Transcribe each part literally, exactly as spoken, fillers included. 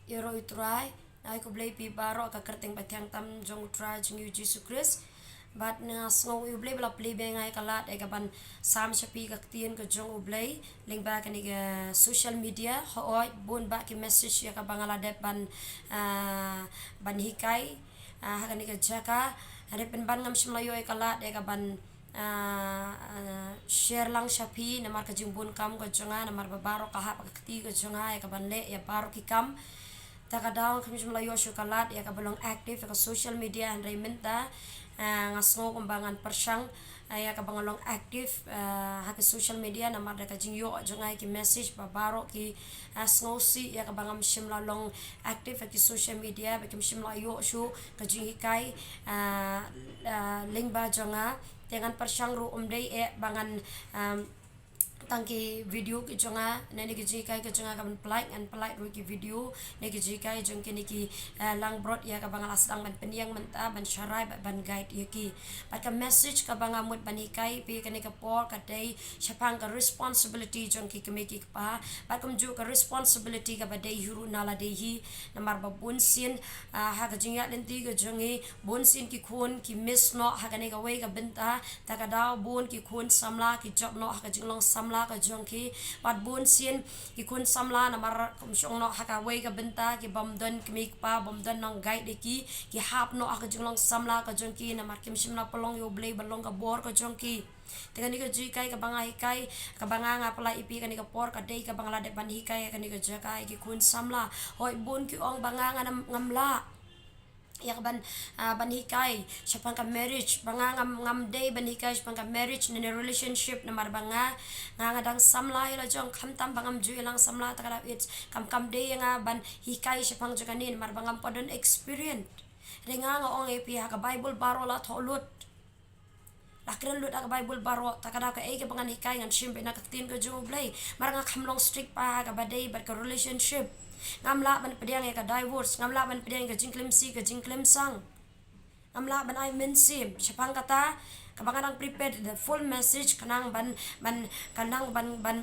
Ïaroh ïa u Trai. Ai khublei phi baroh ha ka kyrteng ba thiang tam jong u Trai jong ngi u Jisu Khrist. Bad nga sngew ïa u Blei ba la plie biang ïa ka lad ïa ka ban sam sha phi ka ktien ka jong u Blei lyngba kane ka social media. Hooid, bun bah ki message ïa kaba nga la dep ban, ah, ban hikai, ah, ha kane ka jaka. Hynrei pynban ngam shym la ïoh ïa ka lad ïa ka ban, ah, ah, share lang sha phi namar ka jingbun kam ka jong nga, namar ba baroh ka hap ha ka kti ka jong nga ïa ka ban leh ïa baroh ki kam. Ta ka daw ngam shym la ïoh shuh ka lad ïa kaba long active ïa ka social media, hynrei mynta, ah, nga sngew kumba ngan pyrshang, ah, ïa kaba nga long active, ah, ha ka social media namar da ka jingïoh jong nga ïa ki message ba baroh ki, ah, sngewsih ïa kaba ngam shym la long active ha ki social media, ba kim shym la ïoh shuh ka jinghikai, ah, ah, lyngba jong nga. Te ngan pyrshang ruh ym dei eh ba ngan, um, tang ki video ki jong nga, ne, ne ki jinghikai ki jong nga ka ban pynlait, ngan pynlait ruh ki video, ne ki jinghikai jong kine ki, eh, langbrot ïa kaba nga la sdang ban pynïeng mynta, ban sharai, ban, ban guide ïa ki. Bad ka message kaba nga mut ban hikai phi kane ka por ka dei shaphang ka responsibility jong ki kmie ki kpa. Bad kumjuh ka responsibility kaba dei hi ruh na lade hi, namar ba bun sien, ah, ha ka jingïaid lynti ka jong ngi, bun sien ki khun ki miss noh ha kane kawei ka bynta, ta ka daw bun ki khun samla ki jop noh ha ka jinglong samla ka jong ki. Bad bun sien ki khun samla namar kum shong noh ha kawei ka bynta, ki bym don kmie kpa, bym don nong guide ïa ki, ki hap noh ha ka jinglong samla ka jong ki namar kim shym la pynlong ïa u Blei ba long ka bor ka jong ki. Te kane ka jinghikai kaba nga hikai, kaba nga nga pynlait ïa phi kane ka por ka dei kaba nga la dep ban hikai ha kane ka jaka ïa ki khun samla. Hooid, bun ki ong ba nga ngam, ngam lah ïa ka ban, ah, ban hikai shaphang ka marriage, ba nga ngam, ngam dei ban hikai shaphang ka marriage ne, ne relationship namar ba nga, nga, nga dang samla ïa la jong, khamtam ba ngam ju ïalang samla, ta ka daw it kam, kam dei ïa nga ban hikai shaphang jong kane namar ba ngam pat don experience. Hynrei nga nga ong ïa phi ha ka Bible baroh la thoh lut. La kren lut ha ka Bible baroh, ta ka daw kaei kaba ngan hikai ngan shim beit na ka ktien ka jong u Blei. Mar nga kham long strict pat ha kaba dei bad ka relationship. Ngam lah ban pdiang ïa ka divorce, ngam lah ban pdiang ïa ka jingklim sih ka jingklim sang. Ngam lah ban ai mynsiem. Shaphang kata, kaba nga dang prepare the full message, ka nang ban, ban, ka nang ban, ban,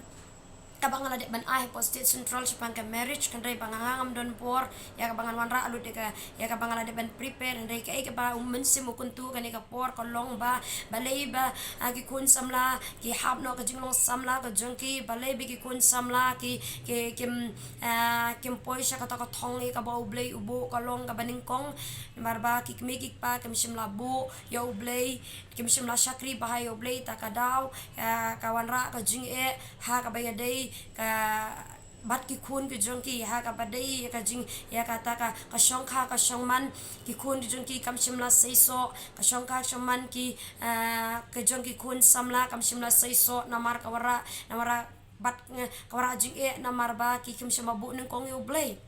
kaba nga la dep ban ai ha State Central shaphang ka marriage, hynrei ba nga, nga ngam don por ïa kaba ngan wanrah lut ïa ka, ïa kaba nga la dep ban prepare, hynrei kaei kaba u Mynsiem u kyntu kane ka por ka long ba, balei ba, ah, ki khun samla ki hap noh ka jinglong samla ka jong ki, balei ba ki khun samla ki, ki, kim, ah, kim poi sha kata ka thong ïa kaba u Blei u buh, ka long kaba nyngkong, namar ba ki kmie ki kpa kim shym la buh ïa u Blei, kim shym la shakri bha ïa u Blei, ta ka daw, ah, ka wanrah ka jingeh ha kaba ïadei ka bad ki khun ki jong ki, ha kaba dei ïa ka jing, ïa kata ka, ka shongkha ka shongman, ki khun ki jong ki kam shym la seisoh, ka shongkha shongman ki, ah, ka jong ki khun samla kam shym la seisoh, namar ka wanrah, namar bad, eh, ka wanrah jingeh, namar ba ki kim shym la buh nyngkong ïa u Blei.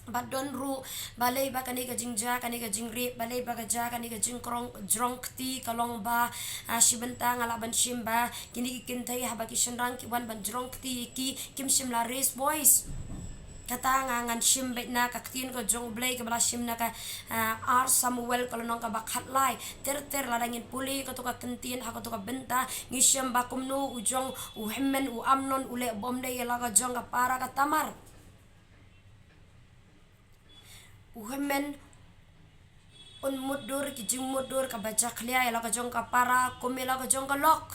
Bad don ruh, balei ba kane ka jingjia, kane ka jingrep, balei ba ka jia, kane ka jingkrong, jrong kti, ka long ba, ah, shi bynta nga lah ban shim ba kine ki kynthei haba ki shynrang ki wan ban jrong kti ïa ki, kim shym la raise voice. Kata nga ngan shim beit na ka ktien ka jong u Blei kaba la shim na ka, ah, ar Samuel ka lynnong kaba khatlai. Ter ter lada ngin pule kato ka kyntien ha kato ka bynta, ngi shem ba kumno u jong u hynmen u Amnon u leh bymdei ïa la ka jong ka para ka Tamar. U hynmen un mutdur ki jingmutdur kaba jakhlia ïa la ka jong ka para kum ïa la ka jong ka lok.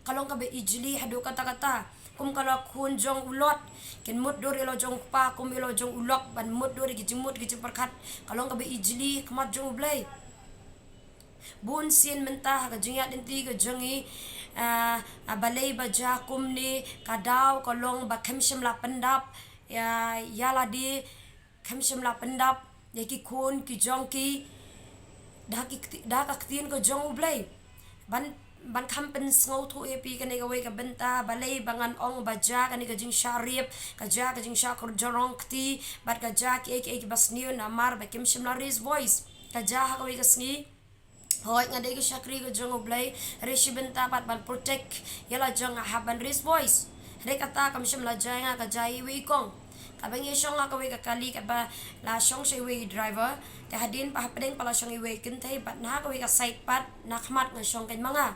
Ka long kaba ijli haduh katta katta. Kum ka la khun jong u Lot, kin mutdur ïa la jong u kpa kum ïa la jong u lok, ban mutdur ïa ki jingmut ki jingpyrkhat. Ka long kaba ijli ha khmat jong u Blei. Bun sien mynta ha ka jingïaid lynti ka jong ngi, ah, ah, balei ba jia kumne, ka daw ka long ba kim shym la pyndap ïa, ïa lade, kim shym la pyndap ïa ki khun ki jong ki da ki kti-, da ka ktien ka jong u Blei. Ban, ban kham pynsngewthuh ïa phi kane kawei ka bynta, balei ba ngan ong ba jia kane ka jingshah rep, ka jia ka jingshah kur jrong kti, bad ka jia kiei kiei kiba sniew namar ba kim shym la raise voice. Ka jia ha kawei ka sngi. Hooid, nga dei ka shakri ka jong u Blei, hynrei shi bynta pat ban protect ïa la jong nga hap ban raise voice. Hynrei kata kam shym la jia ïa nga, ka jia ïa iwei i kong. Kaba ngi shong ha kawei ka kali kaba la shong sha iwei i driver. Te hadien pat hapdeng pat la shong iwei i kynthei bad na kawei ka side pat na khmat nga shong kein ma nga.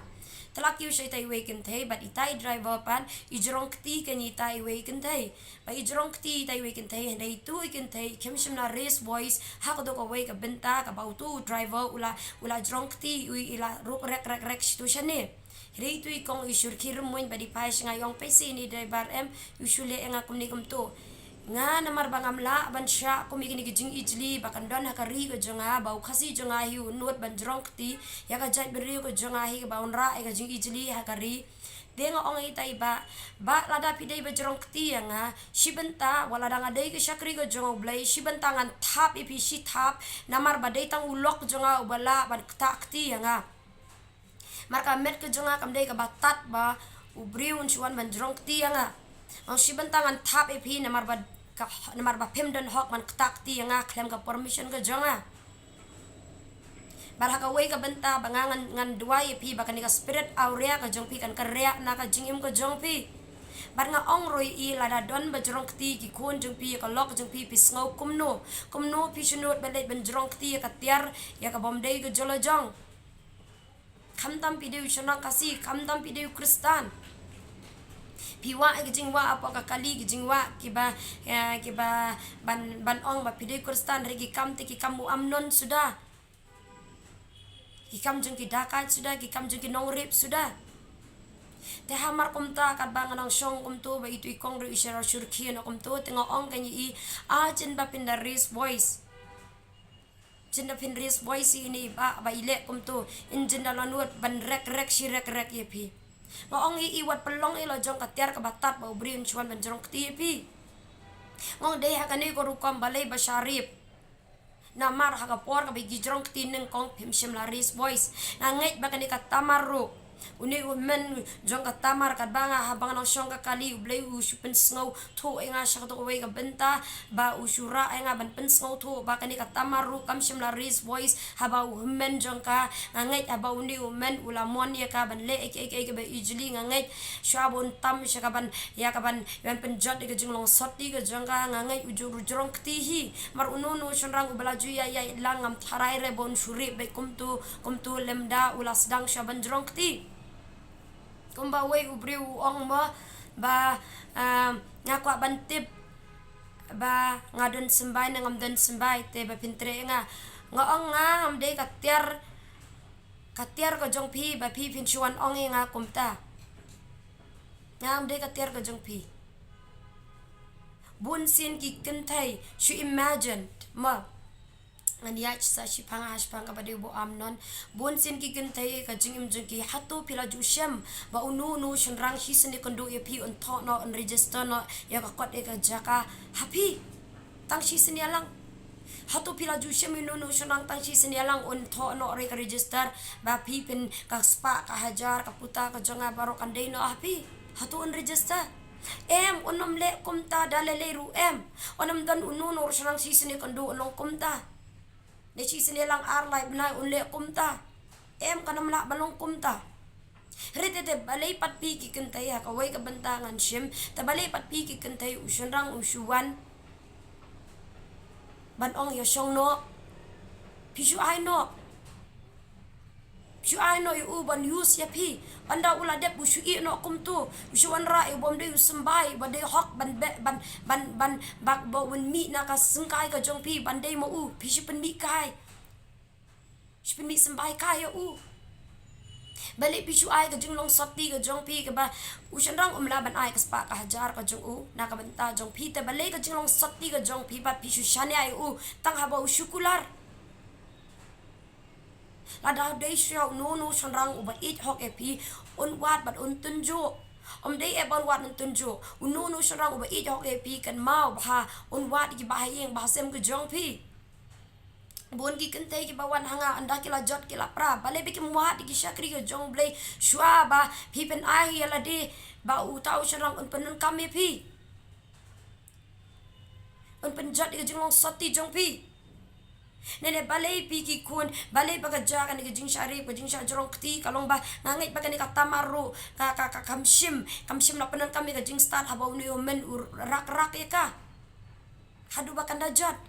Te la kiew sha ita iwei i kynthei, bad ita i driver pat i jrong kti kein ita iwei i kynthei. Bad i jrong kti ita iwei i kynthei, hynrei itu i kynthei i khlem shym la raise voice ha kato kawei ka bynta kaba utu u driver u la, u la jrong kti, u i la ruk rek rek rek shitu shane. Hynrei itu i kong i shu rkhie rymmuiñ bad i phai sha nga, i ong, peit seh ine i driver em, u shu leh ïa nga kumne kumto. Nga namar ba ngam lah ban shah kum ïa kine ki jingijli ba kan don ha ka ri ka jong nga, ba u Khasi jong nga hi u nud ban jrong kti ïa ka jaitbynriew ka jong nga hi kaba un rah ïa ka jingijli ha ka ri. Te nga ong ïa ita i bah, bah, lada phi dei ba jrong kti ïa nga, shi bynta, wat lada nga dei ka shakri ka jong U Blei, shi bynta ngan thap ïa phi shi thap, namar ba dei tang u lok jong nga uba lah ban ktah kti ïa nga. Namar ka met ka jong nga kam dei kaba tad ba u briew un shu wan ban jrong kti ïa nga. Nga ong shi bynta ngan thap ïa phi namar ba ka, namar ba phim don hok ban ktah kti ïa nga khlem ka permission ka jong nga. Bad ha kawei ka bynta ba nga ngan, ngan duwai ïa phi ba kane ka spirit awria ka jong phi kan kynriah na ka jingim ka jong phi. Bad nga ong ruh ïa i, lada don ba jrong kti ki khun jong phi ïa ka lok jong phi, phi sngew kumno? Kumno phi shu nud ban leit ban jrong kti ïa ka tiar ïa ka bym dei ka jyllajong? Khamtam phi dei u shynrang Khasi, khamtam phi dei u Khristan. Phi wah ïa ka jingwah hapoh ka kali, ka jingwah kiba, eh, kiba ban, ban ong ba phi dei u Khristan, hynrei ki kam te ki kam u Amnon suda. Ki kam jong ki dakaid suda, ki kam jong ki nongrep suda. Te hamar kumta katba nga nang shong kumto ba itu i kong ruh i shu rkhie noh kumto, te nga ong kein ïa i, a jin ba phin da raise voice. Jin da phin raise voice ïa ine i bah ba i leh kumto, in jin da la nud ban rek rek shi rek rek ïa phi. Nga ong ïa i, wat pynlong ïa la jong ka tiar kaba tad ba u briew un shu wan ban jrong kti ïa phi. Nga ong dei ha kane ka rukom balei ba sharip. Namar ha ka por kaba ki jrong kti nyngkong phim shym la raise voice. Nga ngeit ba kane ka Tamar ruh, une u hynmen jong ka Tamar, katba nga, haba nga nang shong ka kali, U Blei u shu pynsngewthuh ïa nga sha kato kawei ka bynta ba u shu rah ïa nga ban pynsngewthuh ba kane ka Tamar ruh kam shym la raise voice. Haba u hynmen jong ka, nga ngeit haba une u hynmen u la mon ïa ka ban leh ïa kiei kiei kiba ijli, nga ngeit shuwa ba un tam sha ka ban, ïa ka ban, ban pynjot ïa ka jinglong sotti ka jong ka, nga ngeit u ju jrong kti hi. Namar uno uno u shynrang uba la ju ïaid ïaid lang ngam tharai re ba un shu rep beit kumto kumto lymda u la sdang shuwa ban jrong kti. Kumba wei u briew u ong mo ba, ah, nga kwah ban tip ba nga don symbai ne ngam don symbai, te ba phin treh ïa nga. Nga ong nga ngam dei ka tiar, ka tiar ka jong phi ba phi phin shu wan ong ïa nga kumta. Nga ngam dei ka tiar ka jong phi. Bun sien ki kynthei, shu imagine mo. Ngan ïaid sa shiphang ha shiphang kaba dei u bah Amnon. Bun sien ki kynthei ka jingim jong ki, hato phi la ju shem ba uno uno u shynrang shisien ïakynduh ïa phi un thoh noh, un register noh ïa ka kot ïa ka jaka ha phi? Tang shisien ïalang. Hato phi la ju shem uno uno u shynrang tang shisien ïalang un thoh noh re ka register ba phi phin, ka spah ka hajar ka puta ka jong nga baroh kan dei noh ha phi? Hato un register? Em, un ym leh kumta da lei lei ruh em. Un ym don uno uno u shynrang shisien ïakynduh un long kumta. Ne shisien ïalang ar lai bnai un leh kumta. Em, kan ym lah ban long kumta. Hynrei te, te balei pat phi ki kynthei, ha kawei ka bynta ngan shim, te balei pat phi ki kynthei u shynrang u shu wan ban ong ïa shong noh? Phi shu ai noh. Phi shu ai noh ïa u ban use ïa phi. Ynda u la dep u shu ïeh noh kumto, u shu wanrah ïa u bym dei u symbai ba dei hok ban be, ban, ban, ban, ba, ba un mih na ka syngkai ka jong phi ban dei ma u, phi shu pynmih kai. Shu pynmih symbai kai ïa u. Balei phi shu ai ka jinglong sotti ka jong phi kaba u shynrang um lah ban ai ka spah ka hajar ka jong u na ka bynta jong phi, te balei ka jinglong sotti ka jong phi pat phi shu shaniah ïa u tang haba u shu kular? Lada dei shuwa uno uno u shynrang uba ïeit hok ïa phi, un wad bad un tynjuh. Um dei eh ba un wad un tynjuh. Uno uno u shynrang uba ïeit hok ïa phi kan mut ba ha un wad ïa ki bahaïing bahasem ka jong phi. Bun ki kynthei kiba wan ha nga ynda ki la jot ki la pra, balei ba kim wad ïa ki shakri ka jong U Blei shuwa ba phi pyn-ai ïa lade ba uta u shynrang un pyndonkam ïa phi, un pynjot ïa ka jinglong sotti jong phi? Ne ne balei phi ki khun, balei ba ka jaka ne ka jingshah rep, ka jingshah jrong kti ka long ba nga ngeit ba kane ka Tamar ruh ka, ka, ka, kam shym, kam shym la pyndonkam ïa ka jingstad haba une u hynmen u rak rak ïa ka. Haduh ba kan da jot.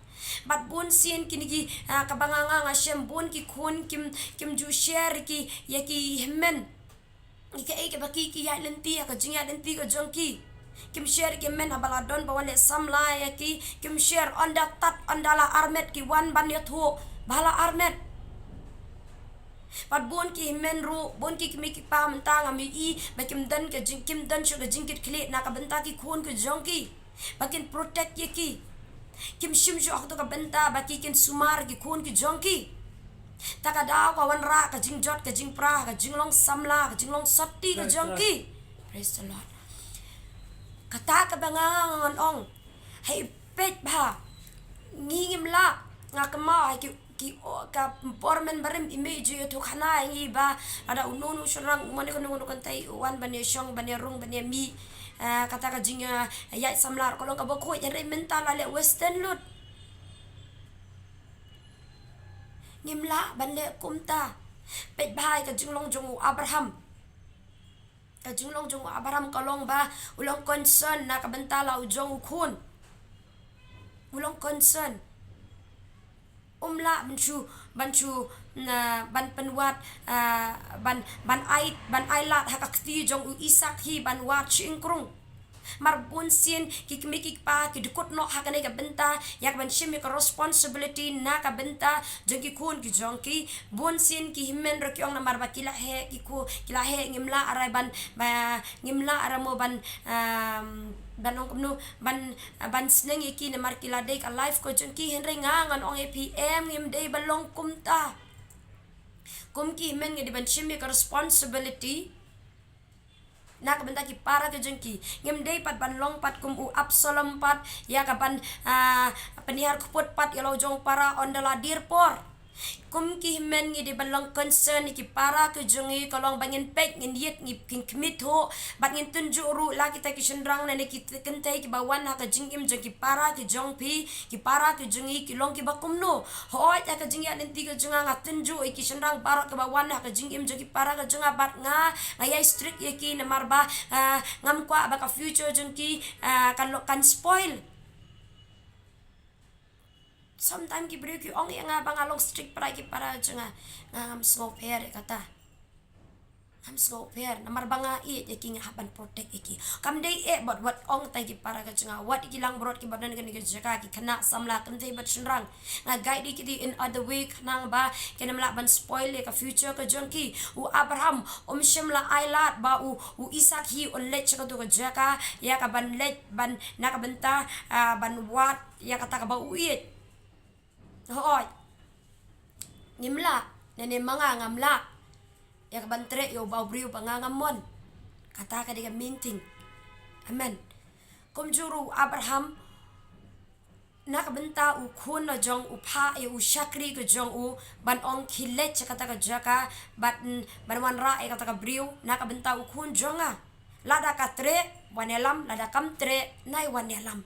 Bad bun sien kine ki, ah, kaba nga nga nga shem bun ki khun kim, kim ju share ki ïa ki hynmen. Ïa kaei kaba ki ki ïaid lynti, ïa ka jingïaid lynti ka jong ki. Kim share ki hynmen haba la don ba wan leh samla ïa ki. Kim share, ynda tad, ynda la armet ki wan ban ïathuh ba la armet. Bad bun ki hynmen ruh, bun ki kmie ki kpa mynta ngam ïohi ba kim don ka jing, kim don shuh ka jingkitkhlieh na ka bynta ki khun ka jong ki. Ba kin protect ïa ki. Kim shim shuh ha kato ka bynta ba ki kin sumar ki khun ki jong ki. Ta ka daw ka wanrah ka jingjot, ka jingpra, ka jinglong samla, ka jinglong sotti ka jong ki. Praise the Lord. Kata kaba nga ngan ong, hei peit bha. Ngi ngim lah, nga kynmaw ha ki, ki, o, ka por mynbarim i mei ju ïathuh khana ïa ngi ba lada uno uno u shynrang u mane kano kano kynthei u wan ban ïashong, ban ïarung, ban ïamih, ah, kata ka jing, ah, ïaid samla ka long kaba khuid, hynrei mynta la leh western lut. Ngim lah ban leh kumta. Peit bha ïa ka jinglong jong u Abraham. Ka jinglong jong u Abraham ka long ba u long concern na ka bynta la u jong u khun. U long concern. Um lah ban shu, ban shu, na, ban pynwad, ah, ban, ban ai, ban ai lad ha ka kti jong u Isak hi ban wad shyieng krung. Mar bun sien ki kmie ki kpa ki dkut noh ha kane ka bynta ïa ka ban shim ïa ka responsibility na ka bynta jong ki khun ki jong ki. Bun sien ki hynmen ruh ki ong namar ba ki la heh ki khun, ki la heh, ngim lah re ban, ba ngim lah re mo ban, um, ban ong kumno, ban, ban sneng ïa ki namar ki la dei ka life ka jong ki. Hynrei nga ngan ong ïa phi, em, ngim dei ban long kumta. Kum ki hynmen ngi dei ban shim ïa ka responsibility na ka bynta ki para ka jong ki. Ngim dei pat ban long pat kum u Absalom pat, ïa ka ban, ah, pynhiar kput pat ïa la u jong u para ynda la dier por. Kum ki hynmen ngi dei ban long concern ïa ki para ka jong ngi, ka long ba ngin peit, ngin ïeit, ngin khmih thuh, bad ngin tynjuh ruh la kita ki shynrang ne ki kynthei kiba wan ha ka jingim jong ki para ka jong phi, ki para ka jong ngi ki long kiba kumno. Hooid, ha ka jingïaid lynti ka jong nga nga tynjuh ïa ki shynrang baroh kiba wan ha ka jingim jong ki para ka jong nga, bad nga, nga ïai strict ïa ki namar ba, ah, ngam kwah ba ka future jong ki, ah, kan lo-, kan spoil. Sometimes ki briew ki ong ïa nga ba nga long strict para ki para jong nga. Nga ngam sngewpher ïa kata. Ngam sngewpher namar ba nga ïeit ïa ki, nga hap ban protect ïa ki. Kam dei eh bad wat ong tang ki para ka jong nga, wat ïa ki langbrot kiba don kane ka jaka, ki khynnah samla, kynthei bad shynrang. Nga guide ïa ki dei in other way khnang ba kin ym lah ban spoil ïa ka future ka jong ki. U Abraham um shym la ai lad ba u, u Isak hi un leit sha kato ka jaka ïa ka ban leit ban, na ka bynta, ah, ban wad ïa kata kaba u ïeit. Hooid. Ngim lah, ne ne ma nga ngam lah ïa ka ban treh ïa u ba u briew ba nga ngam mon. Kata ka dei ka main thing. Amen. Kumjuh ruh u Abraham, na ka bynta u khun la jong u, phah ïa u shakri ka jong u ban ong khie leit sha kata ka jaka, ban, ban wanrah ïa kata ka briew na ka bynta u khun jong nga. Lada ka treh, wan ïalam, lada kam treh, nai wan ïalam.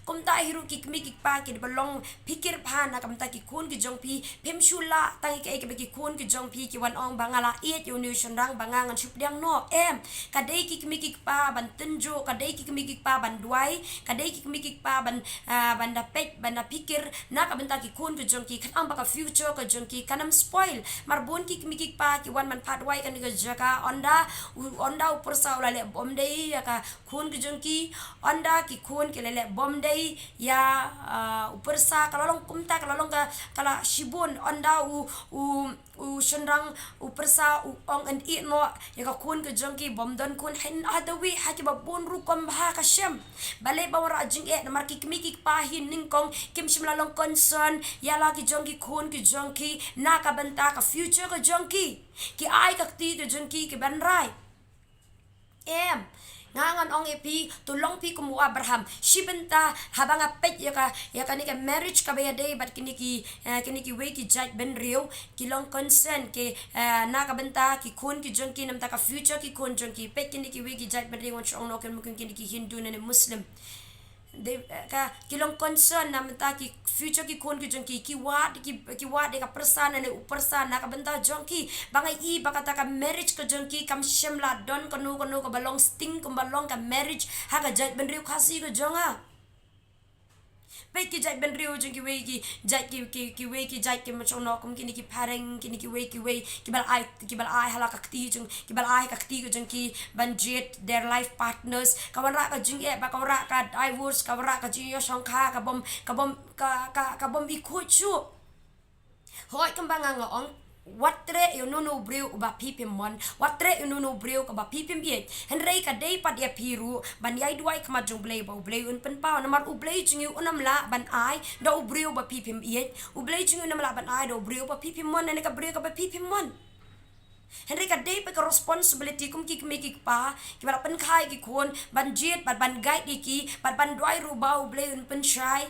Kumta hi ruh ki kmie ki kpa ki dei ban long phikir bha na ka bynta ki khun ki jong phi, phim shu lah tang ïa kaei kaba ki khun ki jong phi ki wan ong ba nga la ïeit ïa une u shynrang ba nga ngan shu pdiang noh. Em, ka dei ki kmie ki kpa ban tynjuh, ka dei ki kmie ki kpa ban duwai, ka dei ki kmie ki kpa ban, ah, ban da peit, ban da phikir na ka bynta ki khun ki jong ki, khnang ba ka future ka jong ki kan ym spoil. Mar bun ki kmie ki kpa ki wan ban phah duwai kane ka jaka, ynda u, ynda u pyrsa u la leh bymdei ïa ka khun ki jong ki, ynda ki khun ki la leh bymdei ïa, ah, u pyrsa, ka la long kumta, ka la long ka, ka la shibun, ynda u, u, u shynrang, u pyrsa u ong yn ïeh noh ïa ka khun ka jong ki, bym don khun, hynrei ha kiba bun rukom bha ka shem. Balei ba wanrah jingeh, namar ki kmie ki kpa hi nyngkong kim shym la long concern ïa la ki jong ki khun ki jong ki na ka bynta ka future ka jong ki. Ki ai ka kti ka jong ki ki ban rai. Em, nga ngan ong ïa phi, to long phi kum u Abraham. Shi bynta haba nga peit ïa ka, ïa kane ka marriage kaba ïadei bad kine ki, eh, kine kiwei ki jait bynriew, ki long concern ki, eh, na ka bynta ki khun ki jong ki, na bynta ka future ki khun jong ki. Peit kine kiwei ki jait bynriew, ngan shu ong noh, kin mungkin kine ki Hindu ne ne Muslim. Dei, eh, ka, ki long concern na bynta ki future ki khun ki jong ki, ki wad, ki, ki wad ïa ka pyrsa ne ne u pyrsa na ka bynta jong ki. Ba nga i ba kata ka marriage ka jong ki kam shym la don kano kano kaba long sting kumba long ka marriage ha ka jait bynriew Khasi ka jong nga. Peit ki jait bynriew jong kiwei ki jait ki, ki, kiwei ki jait ki machong nok kum kine ki phareng, kine kiwei kiwei kiba la ai, kiba la ai ha la ka kti jong, kiba la ai ka kti ka jong ki ban jied their life partners. Ka wanrah ka jingeh, ba ka wanrah ka divorce, ka wanrah ka jingïashongkha, ka bym, ka bym, ka, ka, ka bym i khuid shuh. Hooid, kumba nga nga ong, wat treh ïa uno uno u briew uba phi phim mon, wat treh ïa uno uno u briew kaba phi phim ïeit. Hynrei ka dei pat ïa phi ruh ban ïai duwai khmat jong U Blei ba U Blei un pynpaw, namar U Blei jong ngi un ym lah ban ai da u briew ba phi phim ïeit, U Blei jong ngi un ym lah ban ai da u briew ba phi phim mon, ne ka briew kaba phi phim mon. Hynrei ka dei pat ka responsibility kum ki kmie ki kpa kiba la pynkha ïa ki khun ban jied bad ban guide ïa ki bad ban duwai ruh ba U Blei un pynshai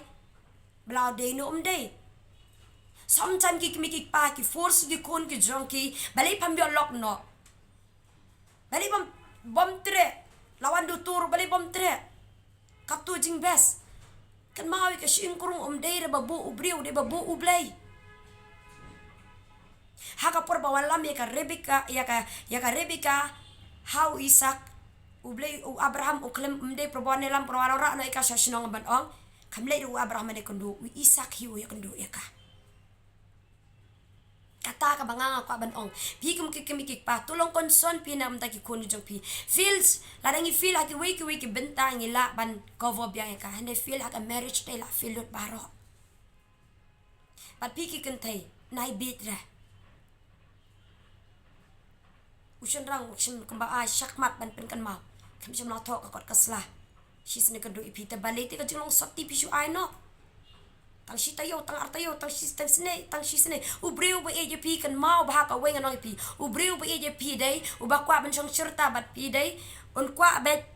ba la dei ne um dei. Sometimes ki kmie ki kpa ki force ki khun ki jong ki, balei pham ïoh lok noh, balei bym, bym treh, la wan dutur, balei bym treh. Katto jingbes. Kynmaw ïa ka shyieng krung, um dei re ba buh u briew, dei ba buh U Blei. Ha ka por ba wallam ïa ka Rebecca, ïa ka, ïa ka Rebecca ha u Isak, U Blei, u Abraham u khlem, um dei, para bangeit, lam para bangeit, rah noh ïa ka sha shnong ban ong. Kam leit ruh u Abraham ban ïakynduh, u Isak hi u ïakynduh ïa ka. Kata kaba nga nga kwah ban ong. Phi kum ki kmie ki kpa, to long concern phi na ka bynta ki khun jong phi. Feel, lada ngi feel ha kiwei kiwei ki bynta ngi lah ban cover biang ïa ka. Hynrei feel ha ka marriage te lah feel lut baroh. Bad phi ki kynthei, nai bieit re. U shynrang u shim kumba ai shakhmat ban pynkynmaw. Kam shym la thoh ka kot ka sla. Shisnei kynduh ïa phi, te balei te ka jinglong sotti phi shu ai noh. Tang shi taïew, tang ar taïew, tang shi, tang shisnei, tang shisnei. U briew ba ïeit ïa phi, kynmaw ba ha kawei ngan ong ïa phi. U briew ba ïeit ïa phi dei uba kwah ban shong shirta bad phi dei, un kwah beit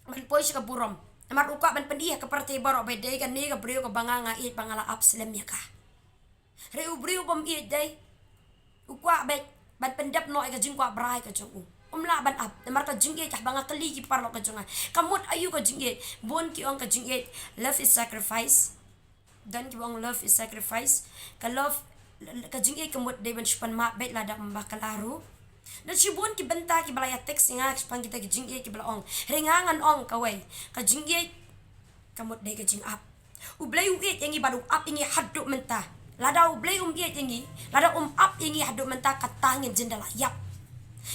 ban poi sha ka burom. Namar u kwah ban pyni ha ka pyrthei baroh ba dei kane ka briew kaba nga nga ïeit, ba nga la ap slem ïa ka. Hynrei u briew bym ïeit dei, u kwah beit ban pyndep noh ïa ka jingkwah brai ka jong u. Um lah ban ap, namar ka jingïeit, haba nga kylli ki paralok ka jong nga, ka mut aïu ka jingïeit? Bun ki ong ka jingïeit, love is sacrifice. Don kiba ong love is sacrifice. Ka love, ka jingïeit ka mut dei ban shu pan map beit lada ym ba kylla ruh. Don shibun ki bynta kiba la ïa text ïa nga shaphang kita ki jingïeit kiba la ong. Hynrei nga ngan ong kawei, ka jingïeit ka mut dei ka jingap. U Blei u ïeit ïa ngi bad u ap ïa ngi haduh mynta. Lada U Blei um ïeit ïa ngi, lada um ap ïa ngi haduh mynta, kata ngin jin da la ïap.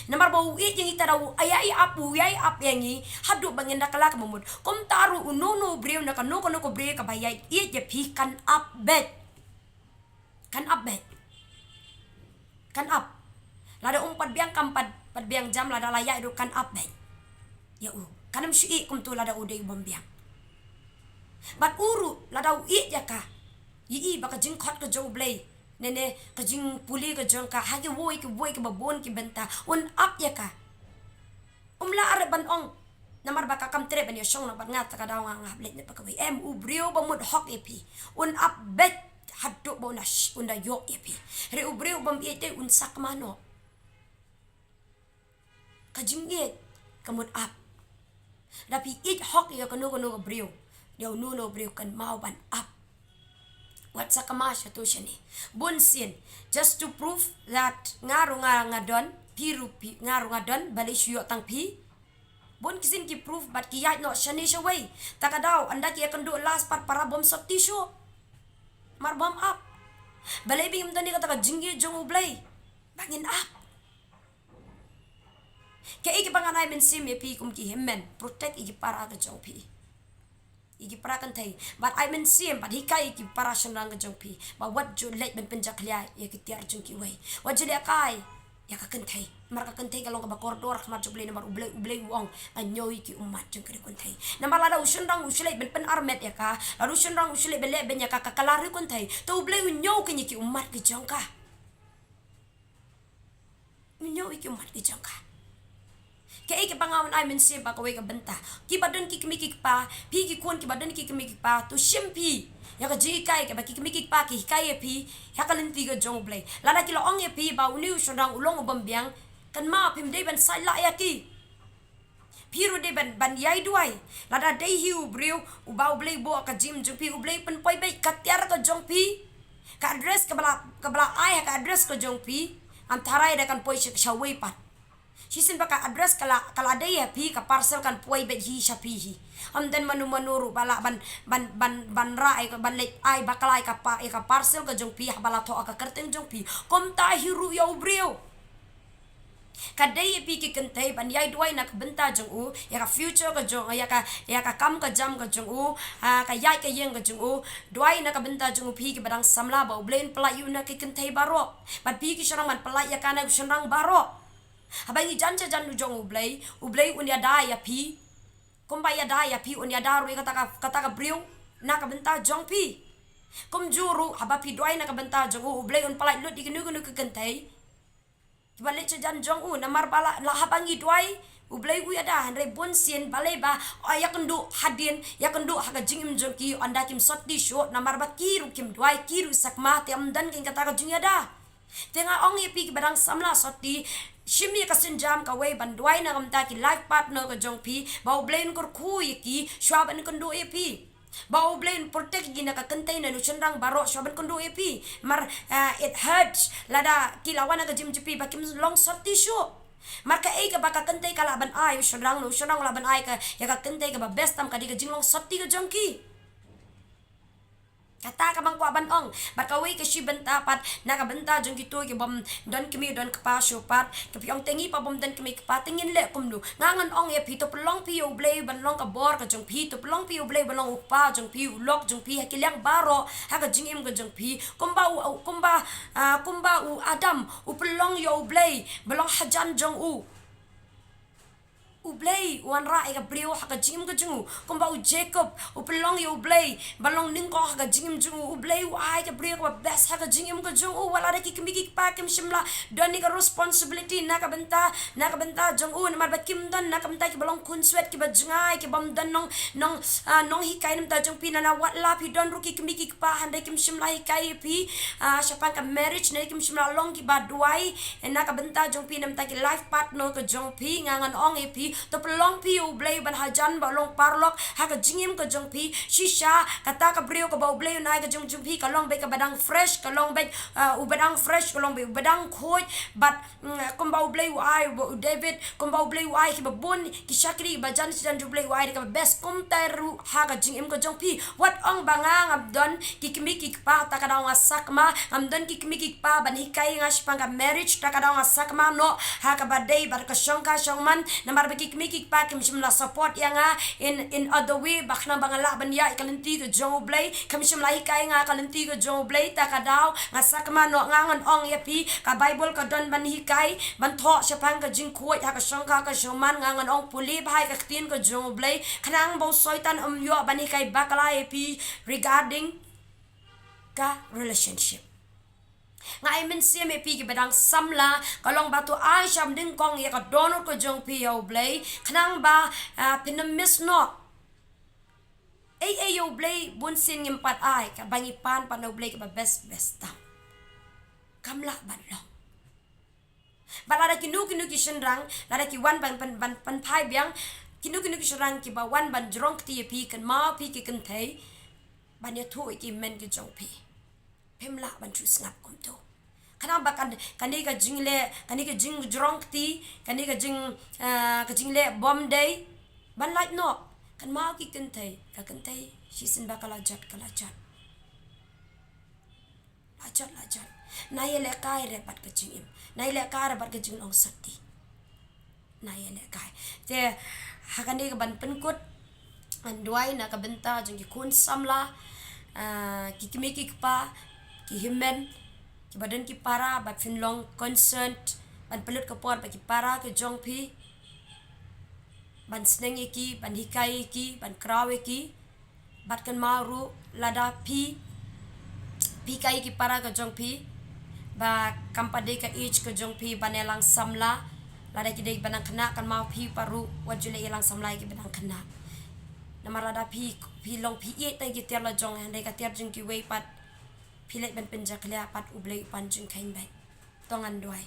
Namar ba u ïeit ïa ngi, te da u ïai ap, u ïai ap ïa ngi haduh ba ngin da kylla kaba mut. Kumta ruh uno uno u briew na kano kano ka briew kaba ïai ïeit ïa phi kan ap beit. Kan ap beit. Kan ap. Lada um pat biang kam pat, pat biang jam, lada la ïaid ruh kan ap beit ïa u. Kan ym shu ïeh kumto lada u dei u bym biang. Bad u ruh lada u ïeit ïa ka, ïohi ba ka jingkhot ka jong U Blei, ne ne ka jingpule ka jong ka ha kiwei kiwei kiba bun ki bynta, un ap ïa ka. Um lah re ban ong, namar ba ka kam treh ban ïashong noh bad nga, ta ka daw nga nga hap leit noh bad kawei. Em, u briew ba mut hok ïa phi un ap beit haduh ba un da sh-, un da ïoh ïa phi. Hynrei u briew bym ïeit dei un sakma noh. Ka jingïeit ka mut ap. Da phi ïeit hok ïa kano kano ka briew, dei uno uno u briew kynmaw ban ap. Wat sakma shato shane. Bun sien, just to prove that nga ruh nga nga don, phi ruh phi, nga ruh nga don, balei shu ïoh tang phi. Bun ki sien ki prove bad ki ïaid noh shane shawei. Ta ka daw ynda ki ïakynduh last pat, para bym sotti shuh. Namar bym ap. Balei ba ngim don ïa kata ka jingïeit jong U Blei ba ngin ap. Kaei kaba ngan ai mynsiem ïa phi kum ki hynmen, protect ïa ki para ka jong phi. Ïa ki para kynthei. Bad ai mynsiem bad hikai ïa ki para shynrang ka jong phi ba wat ju leit ban pynjakhlia ïa ki tiar jong kiwei. Wat ju lehkai ïa ka kynthei. Namar ka kynthei ka long kaba kordor ha khmat jong U Blei, namar U Blei, U Blei u ong, "Nga ñiew ïa ki ummat jong ka ri kynthei." Namar lada u shynrang u shu leit ban pynarmet ïa ka, lada u shynrang u shu leit ban leh beiñ ïa ka, ka kylla ri kynthei, te U Blei u ñiew keiñ ïa ki ummat ki jong ka. Ñiew ïa ki ummat ki jong ka. Kaei kaba nga wan ai mynsiem ba kawei ka bynta. Kiba don ki kmie ki kpa, phi ki khun kiba don ki kmie ki kpa, to shim phi ïa ka jinghikai kaba ki kmie ki kpa ki hikai ïa phi ha ka lynti ka jong U Blei. Lada ki la ong ïa phi ba une u shynrang u long u bym biang, kynmaw phim dei ban sait lah ïa ki. Phi ruh dei ban, ban ïai duwai. Lada dei hi u briew uba U Blei buh ha ka jingim jong phi, U Blei pynpoi beit ka tiar ka jong phi, ka address kaba la, kaba la ai ha ka address ka jong phi, ngam tharai da kan poi sha, shawei pat. Shisien ba ka address ka la, ka la dei ïa phi, ka parcel kan poi beit hi sha phi hi. Ym don mano mano ruh ba lah ban, ban, ban, ban rah ïa ka, ban leit ai bakla ïa ka pa, ïa ka parcel ka jong phi haba la thoh ha ka kyrteng jong phi. Kumta hi ruh ïa u briew. Ka dei ïa phi ki kynthei ban ïai duwai na ka bynta jong u, ïa ka future ka jong, ïa ka, ïa ka kam ka jam ka jong u, ha, ka ïaid ka ïeng ka jong u. Duwai na ka bynta jong u phi kiba dang samla, ba U Blei un pyllait ïa u na ki kynthei baroh. Bad phi ki shynrang ban pyllait ïa ka na ki shynrang baroh. Haba ngi jan sha jan jong U Blei, U Blei un ïada ïa phi. Kumba ïada ïa phi un ïada ruh ïa kata ka, kata ka briew na ka bynta jong phi. Kumjuh ruh haba phi duwai na ka bynta jong u, U Blei un pyllait lut ïa kino kino ki kynthei kiba leit sha jan jong u, namar ba la, la haba ngi duwai, U Blei u ïada, hynrei bun sien balei ba, o, ïakynduh hadien, ïakynduh ha ka jingim jong ki, ynda kim sotti shuh, namar ba ki ruh kim duwai, ki ruh sakma, te ym don kein kata ka jingïada. Te nga ong ïa phi kiba dang samla sotti, shim ïa ka sienjam kawei ban duwai na ka bynta ki life partner ka jong phi, ba U Blei un kyrkhu ïa ki, shuwa ban kynduh ïa phi. Ba U Blei un protect ïa ki na ka kynthei na u shynrang baroh shuwa ban kynduh ïa phi. Mar, eh, it hurts lada ki la wan ha ka jingim jong phi ba kim long sotti shuh. Mar kaei kaba ka kynthei ka lah ban ai u shynrang, u shynrang u lah ban ai ka, ïa ka kynthei kaba best tam ka dei ka jinglong sotti ka jong ki. Kata kaba nga kwah ban ong. Bad kawei ka shi bynta pat, na ka bynta jong kito kibym don kmie don kpa shuh pat, ka phi ong te ngi pat bym don kmie kpa, te ngin leh kumno? Nga ngan ong ïa phi, to pynlong phi ïa U Blei ban long ka bor ka jong phi, to pynlong phi ïa U Blei ban long u kpa jong phi, u lok jong phi ha ki liang baroh ha ka jingim ka jong phi. Kumba u, u, kumba, ah, kumba u Adam u pynlong ïa U Blei ban long hajan jong u. U Blei u wanrah ïa ka briew ha ka jingim ka jong u. Kumba u Jacob u pynlong ïa U Blei ban long nyngkong ha ka jingim jong u. U Blei u ai ka briew kaba best ha ka jingim ka jong u. Wat lada ki kmie ki kpa kim shym la don ïa ka responsibility na ka bynta, na ka bynta jong u, namar ba kim don na ka bynta kiba long khunswet, kiba jngai, kibym don nong, nong, ah, nonghikai na ka bynta jong phi. Na, na wat la phi don ruh ki kmie ki kpa hynrei kim shym la hikai ïa phi, ah, shaphang ka marriage, ne kim shym la long kiba duwai na ka bynta jong phi na ka bynta ki life partner ka jong phi. Nga ngan ong ïa phi, to pynlong phi ïa U Blei ban hajan ba long paralok ha ka jingim ka jong phi. Shisha kata ka briew kaba U Blei un ai ka jong, jong phi ka long beit kaba dang fresh, ka long beit, ah, uba dang fresh, ka long beit uba dang khuid. Bad, mm, kumba U Blei u ai u David, kumba U Blei u ai kiba bun ki shakri ba jan sha jan jong U Blei u ai da kaba best, kumta ruh ha ka jingim ka jong phi. Wat ong ba nga ngam don ki kmie ki kpa, ta ka daw nga sakma. Ngam don ki kmie ki kpa ban hikai ïa nga shaphang ka marriage, ta ka daw nga sakma noh ha kaba dei bad ka shongkha shongman. Namar ba ki kmie ki kpa kim shym la support ïa nga in, in other way, ba khnang ba nga lah ban ïaid ka lynti ka jong U Blei. Kim shym la hikai ïa nga ka lynti ka jong U Blei, ta ka daw nga sakma noh. Nga ngan ong ïa phi, ka Bible ka don ban hikai, ban thoh shaphang ka jingkhuid ha ka shongkha ka shongman. Nga ngan ong pule bha ïa ka ktien ka jong U Blei, khnang ba u Soitan um ïoh ban hikai bakla ïa phi regarding ka relationship. Nga ai mynsiem ïa phi kiba dang samla, ka long ba to ai shaphrang nyngkong ïa ka dohnud ka jong phi ïa U Blei, khnang ba, ah, phin ym miss noh. Ei ei ïa U Blei bun sien ngim pat ai, kaba ngi pan pat na U Blei kaba best best tam. Kam lah ban long. Bad lada kino kino ki shynrang, lada ki wan ban, ban, ban, ban phai biang, kino kino ki shynrang kiba wan ban jrong kti ïa phi, kynmaw phi ki kynthei ban ïathuh ïa ki hynmen ki jong phi. Phim lah ban shu sngap kumto. Khnang ba kan, kane ka jingleh, kane ka jingjrong kti, kane ka jing, ah, ka jingleh bymdei ban lait noh. Kynmaw ki kynthei, ka kynthei shisien ba ka la jot, ka la jot. La jot, la jot. Nai ïalehkai re bad ka jingim. Nai ïalehkai re bad ka jinglong sotti. Nai ïalehkai. Te ha kane ka ban pynkut, ngan duwai na ka bynta jong ki khun samla, ah, ki kmie ki kpa, ki hynmen, kiba don ki para, ba phin long concerned ban pynlut ka por bad ki para ka jong phi, ban sneng ïa ki, ban hikai ïa ki, ban kraw ïa ki. Bad kynmaw ruh lada phi, phi hikai ïa ki para ka jong phi ba kam pat dei ka age ka jong phi ban ïalang samla, lada ki dei kiba dang khynnah, kynmaw phi pat ruh wat ju leh ïalang samla ïa kiba dang khynnah. Namar lada phi, phi long phi ïeit tang ïa ki tiar la jong, hynrei ka tiar jong kiwei pat phi leit ban pynjakhlia pat U Blei u pan jingkheiñ beit. To ngan duwai.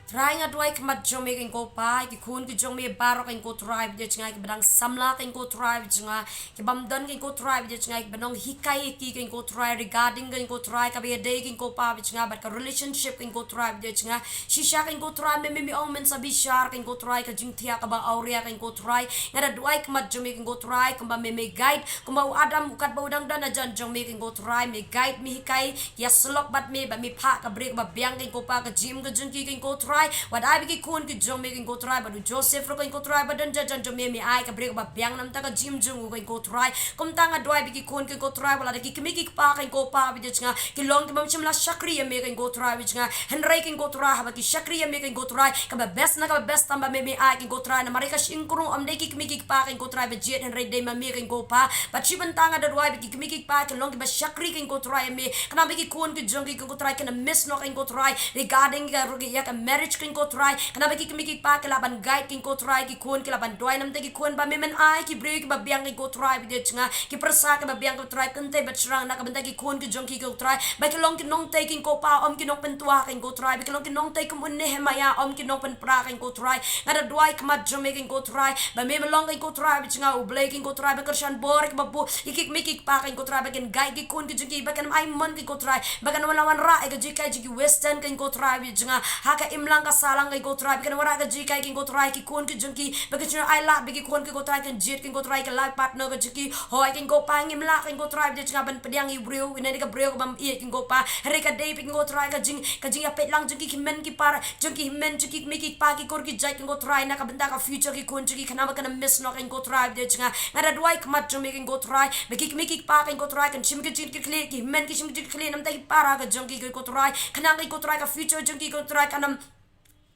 Trai nga duwai khmat jong me keiñ ko Pa, ki khun ki jong me baroh keiñ ko Trai, bad jngai ki ba dang samla keiñ ko Trai, bad jngai ki bym don keiñ ko Trai, bad jngai ki ba nonghikai ïa ki keiñ ko Trai, regarding keiñ ko Trai, ka ba ïadei keiñ ko Pa, bad jngai bad ka relationship keiñ ko Trai, bad jngai shisha keiñ ko Trai, me me me ong men sa bishar keiñ ko Trai, ka jingthiah ka ba awria keiñ ko Trai, nga da duwai khmat jong me keiñ ko Trai, kumba me me guide, kumba u Adam u kat ba u dang don hajan jong me keiñ ko Trai, me guide me hikai, ïa slok bad me, ba me phah ka briew ka ba biang keiñ ko Pa, ka jingim ka jong ki keiñ ko Trai, wat ai ba ki khun ki jong me keiñ ko Trai, bad u Joseph ruh keiñ ko Trai, ba don hajan jong me me ai ka briew ka ba biang namar ka jingim jong u keiñ ko Trai, kumta nga duwai ba ki khun keiñ ko Trai, wat la da ki kmie ki kpa keiñ ko Pa, bad jngai ki long ki bym shym la shakri ïa me keiñ ko Trai, bad jngai hynrei keiñ ko Trai, haba ki shakri ïa me keiñ ko Trai, ka ba best na ka ba best tam ba me me ai keiñ ko Trai, namar ka shynrong ym dei ki kmie ki kpa keiñ ko Trai ba jied hynrei dei ma me keiñ ko Pa, bad shi bynta nga da duwai ba ki kmie ki kpa ki long ki ba shakri keiñ ko Trai ïa me, khnang ba ki khun ki jong ki keiñ ko Trai kin ym miss noh keiñ ko Trai, regarding ka ruh ïa ka marriage keiñ ko Trai, khnang ba ki kmie ki kpa ki lah ban guide keiñ ko Trai, ki khun ki lah ban duwai namar ki khun ba me men ai ki briew ki ba biang keiñ ko Trai, bad jngai ki pyrsa ki ba biang ko Trai, kynthei bad shynrang na ka bynta ki khun ki jong ki ko Trai, ba ki long ki nongtei keiñ ko Pa, ym ki nongpyntua keiñ ko Trai, ba ki long ki nongtei kum u Nehemiah, ym ki nongpynpra keiñ ko Trai, nga da duwai khmat jong me keiñ ko Trai, ba me me long keiñ ko Trai, bad jngai u Blei keiñ ko Trai, ba kyrshan bor ki ba buh ïa ki kmie ki kpa keiñ ko Trai, ba kin guide ki khun ki jong ki, ba kin ai mon keiñ ko Trai, ba kin wan la wanrah ïa ka jinghikai jong ki western keiñ ko Trai, bad jngai ha ka imlang ka sahlang keiñ ko Trai, ba kin wanrah ka jinghikai keiñ ko Trai, ki khun ki jong ki, ba kin shim ai lad ba ki khun keiñ ko Trai, kin jied keiñ ko Trai, ka life partner ka jong ki, hooid keiñ ko Pa, ngim lah keiñ ko Trai, bad jngai ban pdiang ïa u briew, ïa kane ka briew ka bym ïeit keiñ ko Pa, hynrei ka dei keiñ ko Trai, ka jing, ka jingïapeit lang jong ki hynmen ki para, jong ki hynmen jong ki kmie ki kpa, ki kur ki jait keiñ ko Trai, na ka bynta ka future ki khun jong ki, khnang ba kan ym miss noh keiñ ko Trai, bad jngai nga da duwai khmat jong me keiñ ko Trai, ba ki kmie ki kpa keiñ ko Trai, kin shim ki jingkitkhlieh, ki hynmen ki shim ki jingkitkhlieh namar ki para ka jong ki keiñ ko Trai, khnang keiñ ko Trai ka future jong ki ko Trai kan ym,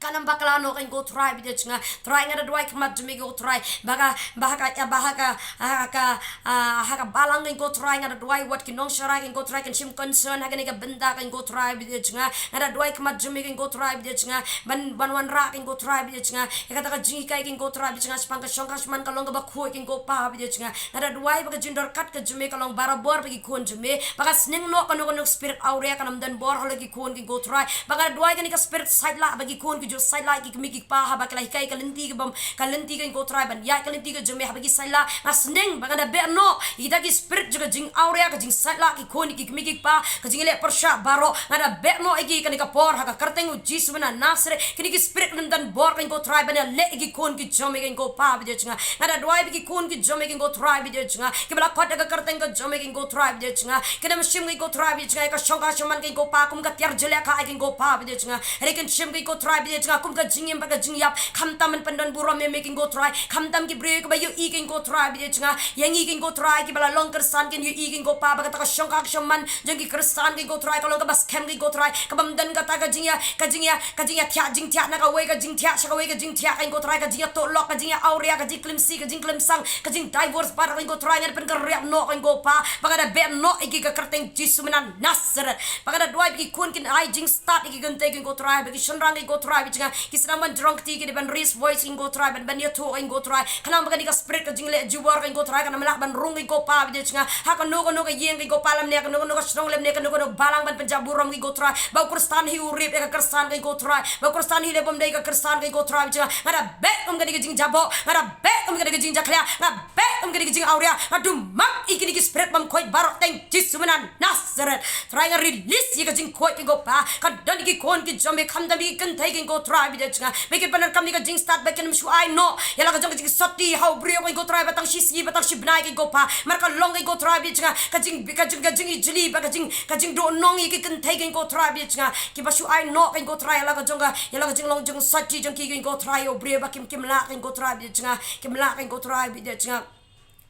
kan ym bakla noh keiñ ko Trai, bad jngai Trai nga da duwai khmat jong me ko Trai, ba ka, ba ha ka, ba ha ka, ha ka, ah, ha ka balang keiñ ko Trai, nga da duwai wat ki nongshakri keiñ ko Trai, kin shim concern ha kane ka bynta keiñ ko Trai, bad jngai nga da duwai khmat jong me keiñ ko Trai, bad jngai ban, ban wanrah keiñ ko Trai, bad jngai ïa kata ka jinghikai keiñ ko Trai, bad jngai shaphang ka shongkha shaman ka long ka ba khuid keiñ ko Pa, bad jngai nga da duwai ba ka jingdorkat ka jong me ka long barabor ba ki khun jong me, ba ka sneng noh kano kano ka spirit awria kan ym don bor halor ki khun keiñ ko Trai, ba nga da duwai kane ka spirit sait lah ba ki khun ki ju sait lah, ki kmie ki kpa haba ki la hikai ka lynti ka bym, ka lynti keiñ ko Trai, ban ïaid ka lynti ka jong me, haba ki sait lah, nga sneng ba kan da beh noh ïa kita ki spirit jong ka jingawria, ka jingsait lah ki khun, ki kmie ki kpa, ka jingleh pyrshah baroh, nga da beh noh ïa ki kane ka por ha ka kyrteng u Jisu mynta Nasareth, kine ki spirit kan ym don bor keiñ ko Trai ban ïaleh ïa ki khun ki jong me keiñ ko Pa, bad jngai nga da duwai ba ki khun ki jong me keiñ ko Trai, bad jngai ki ba la khot ha ka kyrteng ka jong me keiñ ko Trai, bad jngai kin ym shim keiñ ko Trai, bad jngai ka shongkha shaman keiñ ko Pa kum ka tiar jylliekhai keiñ ko Pa, bad jngai hynrei kin shim keiñ ko Trai, bad jngai kum ka jingim bad ka jingïap, khamtam ban pyndon burom ïa me keiñ ko Trai, khamtam ki briew ki ba ïohi keiñ ko Trai, bad jngai ïa ngi keiñ ko Trai ki ba la long khristan kin ïohi keiñ ko Pa, ba kata ka shongkha shaman jong ki khristan keiñ ko Trai ka long ka ba skhem keiñ ko Trai, ka bym don kata ka jingïa, ka jingïa, ka jingïathiah jingthiah na kawei ka jingthiah sha kawei ka jingthiah keiñ ko Trai, ka jingïathuh lok, ka jingïa awria, ka jingklim si, ka jingklim sang, ka jingdivorce baroh keiñ ko Trai, nga da pynkynriah noh keiñ ko Pa, ba kan da beh noh ïa ki ha ka kyrteng Jisu mynta Nasareth, ba kan da duwai ba ki khun kin ai jingstad ïa ki kynthei keiñ ko Trai, ba ki shynrang keiñ ko Trai, bad jngai ki sdang ban jrong kti, ki dei ban raise voice keiñ ko Trai, ban, ban ïathuh keiñ ko Trai, khnang ba kane ka spirit ka jingleh jubor keiñ ko Trai kan ym lah ban rung keiñ ko Pa, bad jngai ha kano kano ka ïing keiñ ko Pa, lymne ha kano kano ka shnong, lymne ha kano kano ka balang ban pynjah burom keiñ ko Trai, ba u khristan hi u rep ïa ka khristan keiñ ko Trai, ba u khristan hi u leh bym dei ïa ka khristan keiñ ko Trai, bad jngai nga da beh kum kane ka jingjaboh, nga da beh kum kane ka jingjakhlia, nga beh kum kane ka jingawria, nga dumap ïa kine ki spirit bym khuid baroh ha ka kyrteng Jisu mynta Nasareth. Trai nga release ïa ka jingkhuid keiñ ko Pa, ka don ïa ki khun ki jong me, khamtam ïa ki kynthei keiñ ko Trai, bad jngai ba kin pyndonkam ïa ka jingstad, ba kin ym shu ai noh ïa la ka jong ka jingsotti ha u briew keiñ ko Trai, ba tang shi sngi ba tang shi bnai keiñ ko Pa, namar ka long keiñ ko Trai, bad jngai ka jing, ka jing, ka jingijli, ba ka jing, ka jingduhnong ïa ki kynthei keiñ ko Trai, bad jngai ki ba shu ai noh keiñ ko Trai ïa la ka jong ka, ïa la ka jinglong jingsotti jong ki keiñ ko Trai, ïa u briew ba kim, kim lah keiñ ko Trai, bad jngai kim lah keiñ ko Trai, bad jngai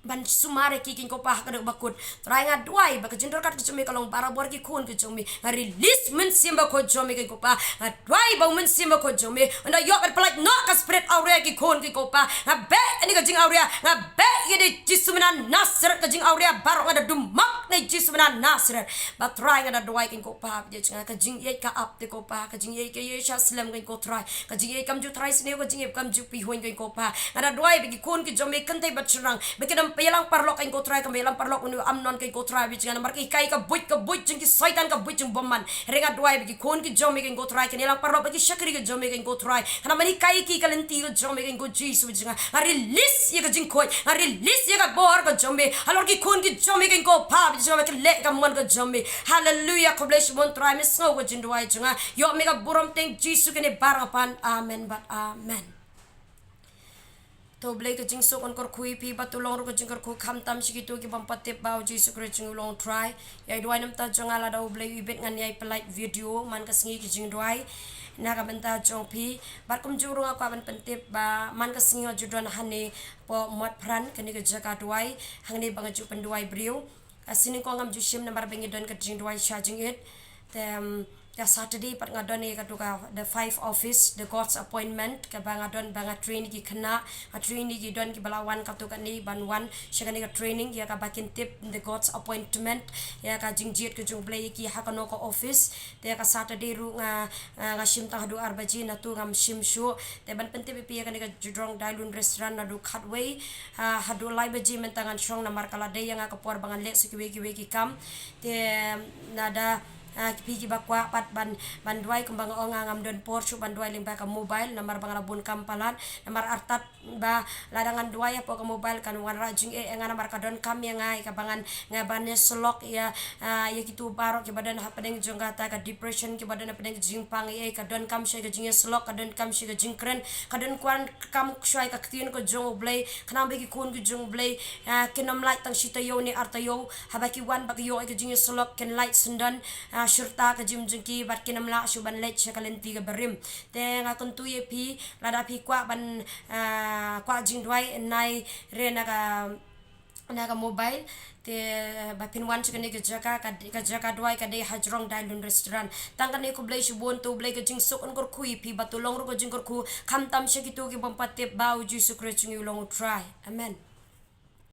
ban sumar ïa ki keiñ ko Pa ha ka dok ba kut. Trai nga duwai ba ka jingdorkat ka jong me ka long barabor ki khun ki jong me, nga release Mynsiem Bakhuid jong me keiñ ko Pa, nga duwai ba u Mynsiem Bakhuid jong me un da ïoh ban pyllait noh ka spirit awria ki khun keiñ ko Pa, nga beh ïa kane ka jingawria, nga beh ïa kane Jisu mynta Nasareth, ka jingawria baroh nga da dumap ïa kane Jisu mynta Nasareth, ba Trai nga da duwai keiñ ko Pa, bad jngai ka jingïeit ka ap te ko Pa, ka jingïeit ka ïeit sha slem keiñ ko Trai, ka jingïeit kam ju trai sniew, ka jingïeit kam ju pihuiñ keiñ ko Pa, nga da duwai ba ki khun ki jong me kynthei bad shynrang ba kin ym Ba ïalang paralok kein ko Trai, kaba ïalang paralok une u Amnon kein ko Trai, ba jong nga namar ka hikai ka buit, ka buit jong ki soitan, ka buit jong bymman. Hynrei nga duwai ba ki khun ki jong me kein ko Trai kin ïalang paralok, ba ki shakri ki jong me kein ko Trai, kan ym hikai ki ka lynti ka jong me kein ko Jisu, ba jong nga. Nga release ïa ka jingkhuid, nga release ïa ka bor ka jong me halor ki khun ki jong me kein ko Pa, ba jong nga, ba ki leh ka mon ka jong me. Haleluya, khublei shibun Trai, me sngew ka jingduwai jong nga. Ïoh me ka burom, teng Jisu kine baroh nga pan. Amen bad amen. To U Blei ka jingsuk un kyrkhu ïa phi bad to long ruh ka jingkyrkhu khamtam sha kito ki bym pat tip ba U Jisu Khrist jong ngi u long u Trai. Ïa i duwai na bynta jong nga, lada U Blei u ibit ngan ïai pynlait video man ka sngi ki jingduwai na ka bynta jong phi. Bad kumjuh ruh nga kwah ban pyntip ba man ka sngi nga ju don hangne hapoh Motphran, kane ka jaka duwai, hangne ba nga ju pynduwai briew. Ka sngi nyngkong ngam ju shim namar ba ngi don ka jingduwai sha jingit. Te, em, ka Saturday pat nga don ïa katu ka The Five Office, The God's Appointment, kaba nga don ba nga train ïa ki khynnah, nga train ïa ki, don kiba la wan katu kane ban wan sha kane ka training ïa kaba kin tip The God's Appointment, ïa ka jingjied ka jong U Blei ïa ki ha kano ka office. Te ka Saturday ruh nga, nga, nga shim tang haduh ar baje, nangta ngam shim shuh. Te ban pyntip ïa phi, ïa kane ka Judrong Dailun Restaurant naduh khatwei, ah, haduh lai baje mynta ngan shong namar ka la dei ïa nga ka por ba ngan leh sha kiwei kiwei ki kam. Te lada, ah, phi kiba kwah pat ban, ban duwai, kumba nga ong, nga ngam don por shuh ban duwai lyngba ka mobile namar ba nga la bun kam palat, namar artat ba lada ngan duwai hapoh ka mobile kan wanrah jingeh ïa nga namar ka donkam ïa nga ïa kaba ngan, nga ban ïasyllok ïa, ah, ïa kito baroh kiba don hapdeng jong kata ka depression, kiba don hapdeng ka jingpang, ïa ka donkam shuwa ïa ka jingïasyllok, ka donkam shuwa ïa ka jingkren, ka donkam shuwa ïa ka ktien ka jong U Blei, khnang ba ki khun ki jong U Blei, ah, kin ym lait tang shi taïew ne ar taïew, haba ki wan ba ki ïoh ïa ka jingïasyllok kin lait syndon, ah, shirta ka jingim jong ki bad kin ym lah shuh ban leit sha ka lynti kaba rim. Te nga kyntu ïa phi, lada phi kwah ban, ah, kwah jingduwai, nai re na ka, na ka mobile. Te ba phin wan sha kane ka jaka, ka, ka jaka duwai ka dei ha Jrong Dailun Restaurant. Tang kane, khublei shibun, to U Blei ka jingsuk un kyrkhu ïa phi bad to long ruh ka jingkyrkhu khamtam sha kito ki bym pat tip ba U Jisu Khrist jong ngi u long u Trai. Amen.